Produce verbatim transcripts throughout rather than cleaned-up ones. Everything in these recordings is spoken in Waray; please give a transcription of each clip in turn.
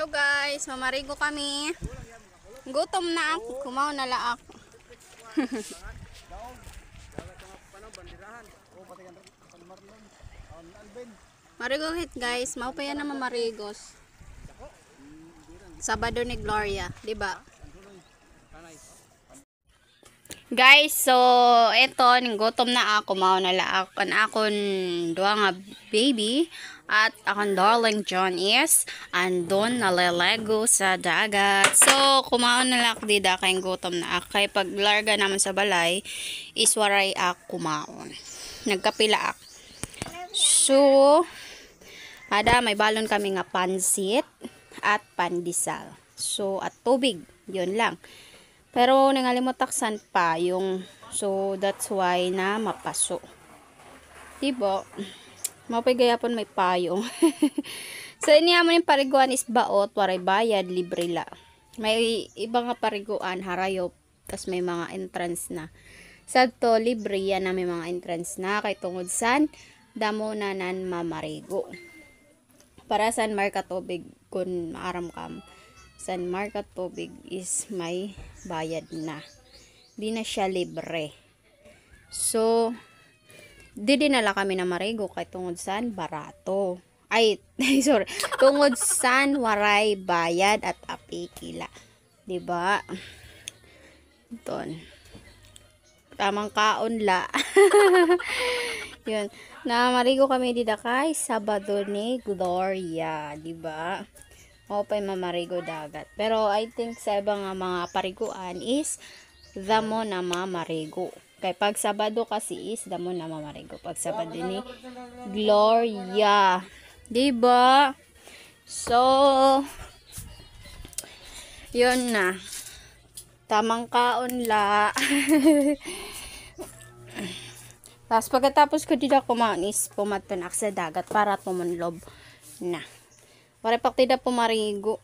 Hello guys, mamarigo kami. Gutom na ako, kumaon na la ako. Marigo hit guys, mao pa yana mamarigos. Sabado ni Gloria, di ba? Guys, so eto, ninggutom na ako, mao na la ak-, an akon duha nga baby at akon darling John is andon nalelego sa dagat. So kumaon na la ak dida kay gutom na ak. Kay paglarga namon sa balay is waray ak kumaon. Nagkape la ak. So ada may balon kami nga pansit at pandesal. So at tubig, yun lang. Pero nangalimot ak san payong. So that's why na mapaso. Di ba? Mao pay gayapon may payong. So ini amon nga pariguan is baot, waray bayad, libre la. May iba nga pariguan, harayop, tas may mga entrance na. Sadto, libre yana, may mga entrance na. Kay tungod san damo na nan mamarigo. Para san marka tubig, kun maaram kam, san marka tubig is may bayad na. Di na siya libre. So didi na la kami namarigo kay tungod san barato. Ay, sorry. Tungod san waray bayad at apiki la. Di ba? Ton. Tamang kaon la. Yun. Namarigo kami dida kay Sabado ni Gloria, di ba? Mao pay mamarigo dagat. Pero I think sa iba nga mga pariguan is damo na mamarigo. Kay pag Sabado kasi is damo na mamarigo. Pag Sabado ni Gloria. Di ba? So, yun na. Tamang kaon la. Tapos pagkatapos ko dida kumaon is pumadto na ak sa dagat para tumunlob na. Waray pa ak dida pumarigo.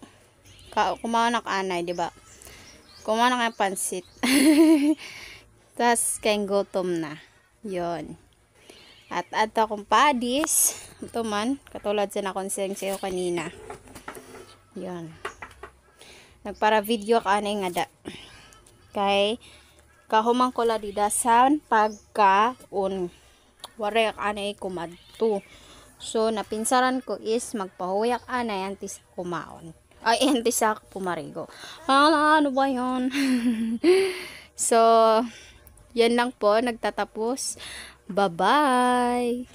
Ka, kumaon ak anay, di ba? Kumaon ak nga pansit. Tas kay gutom na. Yun. At adto akon padis. Ito man, katulad sa nakon siyang sayo kanina. Yun. Nagpara-video ak anay ngada. Kay kahuman ko la dida san pagkaon. Waray ak anay kumadto. So napinsaran ko is magpahuway ak anay antes kumaon. Ay, antes ak pumarigo. Hala, ano ba yun? So yan lang po, nagtatapos. Bye-bye!